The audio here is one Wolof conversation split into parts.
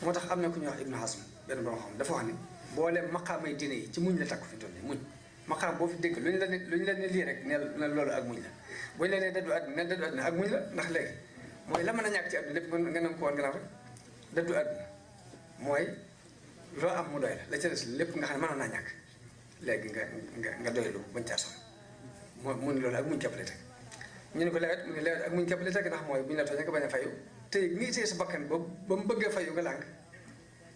moo tax am na ku ñuy wax Ibnu Hazm benn borom xam dafa wax ni boole maqaamay diine yi ci muñ la takku fi toll nii muñ maqaam boo fi dégg lu ñu la ne lii rek ne loolu ak muñ la bu ñu la nee dëddu àdduna ne dëddu àdduna ak muñ la ndax léegi mooy la mën a ñàkk ci àdduna lépp nga nam ko woon gannaaw rek dëddu àdduna mooy loo am mu doy la ca des lépp nga xam ne mënoon naa ñàkk léegi nga doylu bañ caa sonn mu ne loolu ak muñ képp la teg ñu ne ko lewet mu ne lewet ak muñ képp la teg ndax mooy bu ñu la tooñee nga bañ a fayu tey ngi téye sa bakkan ba mu bëggee fayu nga lànk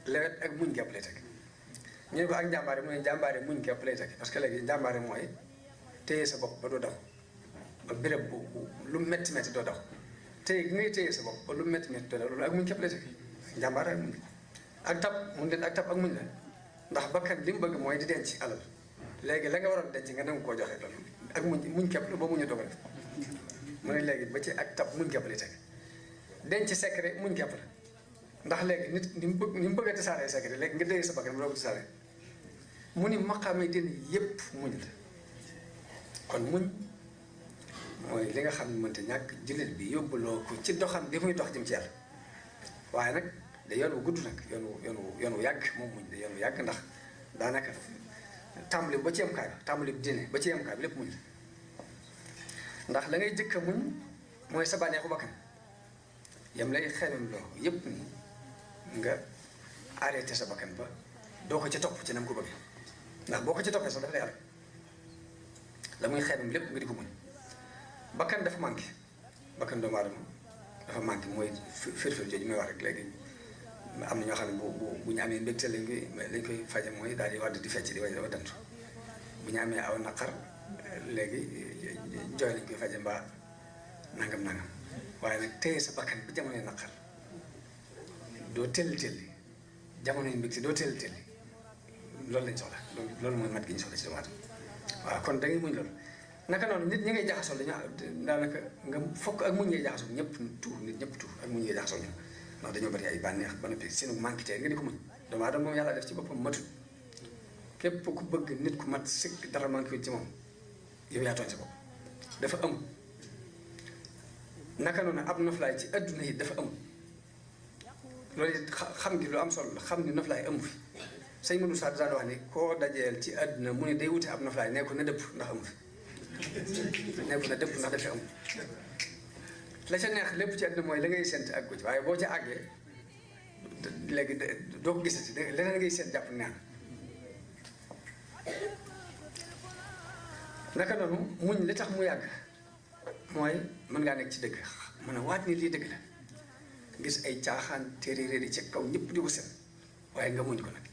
lewet ak muñ képp lay teg ñu ne ko ak njàmbaare mu ne njàmbaare muñ képp lay teg parce que léegi njàmbaare mooy téye sa bopp ba doo daw ba béréb bu lu métti métti doo daw téye ngay téye sa bopp ba lu métti métti doo daw loolu ak muñ képp lay teg njàmbaare ak muñ ak tab mun leen ak tab ak muñ la ndax bakkan li mu bëgg mooy di denc alal léegi la nga waroon denc nga nangu koo joxe loolu ak muñ képp la ba muñu dogal mu ne léegi ba ci ak tab muñ képp lay teg denc secret muñ képp la ndax léegi nit ni mu bëgg a tasaaree secret léegi nga déye sa bakkan bu doo ko tasaaree mu ni maqaamay dina yépp muñ la kon muñ mooy li nga xam ne mënta ñàkk jullit bi yóbbuloo ko ci doxam li muy dox jëm ci yàlla waaye nag da yoon wu gudd nag yoon wu yàgg moom muñ da yoon wu yàgg ndax daanaka tàmbali ba ci yemkaay ba tàmbali bi dine ba ci yemkaay bi lépp muñ la ndax la ngay jëkk a muñ mooy sa bànneexu bakkan yam lay xelum loo yépp ni nga arrêté sa bakkan ba doo ko ci topp ci nam ko bëggee ndax boo ko ci toppee sax dafa lay àll la muy xelum lépp nga di ko muñ bakkan dafa manqué bakkan doomu aadama dafa manqué mooy firfir jooju may wax rek léegi am na ñoo xam ne bu ñu amee mbégte lañ koy faje mooy daal di wadd di fecc di way dafa dantu bu ñu amee aw naqar léegi jooy lañ koy faje mbaa nangam waaye nag téye sa bakkan bi jamonoy naqar doo telli jamonoy mbégte doo telli loolu lañ soxla loolu mooy mat gi ñu soxla ci doomu aadama waaw kon da ngay muñ loolu naka noonu nit ñi ngay jaxasoo dañu daanaka nga fokk ak muñ ngay jaxasoo ñëpp tuur nit ñëpp tuur ak muñ ngay jaxasoo ñoom ndax dañoo bari ay bànneex ba noppi seenu manqué tey nga di ko muñ doomu aadama moom yàlla def ci boppam matut képp ku bëgg nit ku mat sikk dara manqué ci moom yow yaa tooñ sa bopp dafa am naka noonu ab noflaay ci adduna yi dafa am loolu it xam gi lu am solo la xam ni noflaay amu fi sëñ Modou Sarr daan wax ni koo dajeel ci adduna mu ne day wuti ab noflaay ne ko na dëpp ndax amu fi ne ko na dëpp ndax dafa am la ca neex lépp ci àdduna mooy la ngay sént ak ko ci waaye boo ca àggee léegi doo ko gisati leneen ngay sént jàpp neex naka noonu muñ li tax mu yàgg mooy mën ngaa nekk ci dëgg mën a waat ni lii dëgg la gis ay caaxaan téere ci kaw ñëpp di ko seen waaye nga muñ ko nag